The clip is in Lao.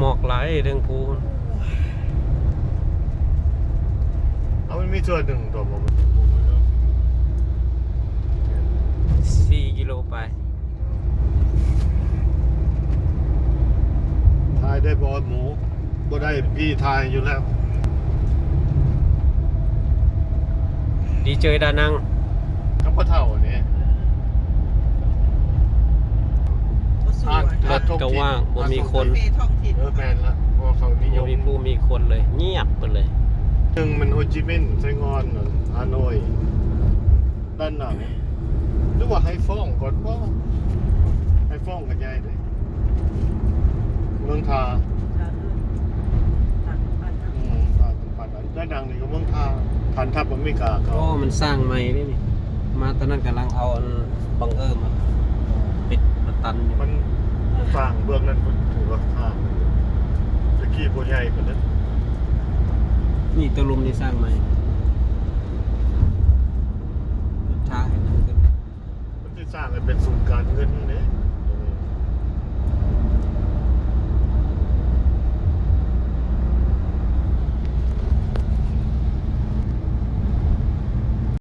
ໝອກຫຼາຍເທິງພູ. ເອົາ ມັນມີເທື່ອໜຶ່ງຕົວະບໍ່? ສີ່ກິໂລໄປ. ຖ່າຍໄດ້ບໍ່ໝູ່? ບໍ່ໄດ້ ພີ່ຖ່າຍຢູ່ແລ້ວ. ດີເຈີດານັງ ກັບພໍ່ເຖົ້ານີ້ ບໍ່ສວຍ ອ່ານ ລົດກໍວ່າງ ບໍ່ມີຄົນ. ກາເຟທ້ອງຖິ່ນ ເອີ ແມ່ນລະ ເພາະວ່າເຂົານິຍົມ ບໍ່ມີຜູ້ມີຄົນເລີຍ ງຽບໄປເລີຍ. ໜຶ່ງແມ່ນໂຮຈິມິນ ໄຊງ່ອນ ຮາໂນຍ ດານນັງ ຫຼືວ່າໄຮຟອງກ່ອນບໍ? ໄຮຟອງກໍໃຫຍ່ເດ້ ເມືອງທ່າ ທ່າເຮືອນ ທ່າສຳພັນນະ ອືມ ທ່າສຳພັນ. ໄດ້ດັງນີ້ກໍເມືອງທ່າ ຖານທັບອາເມລິກາເກົ່າ. ໂອ້ ມັນສ້າງໃໝ່ເດ້ນີ້ ມາຕອນນັ້ນກຳລັງເອົາອັນບັງເອີມາປິດມາຕັນຢູ່. ມັນສ້າງເບື້ອງນັ້ນເພິ່ນຖືວ່າຂ້າມ ແຕ່ກີ້ບໍ່ໃຫຍ່ປານນັ້ນ. ນີ້ຕົວລຸ່ມນີ້ສ້າງໃໝ່ ທາງໃຫ້ມັນຂຶ້ນ ມັນຊິສ້າງໃຫ້ເປັນສູນການເງິນເດ້.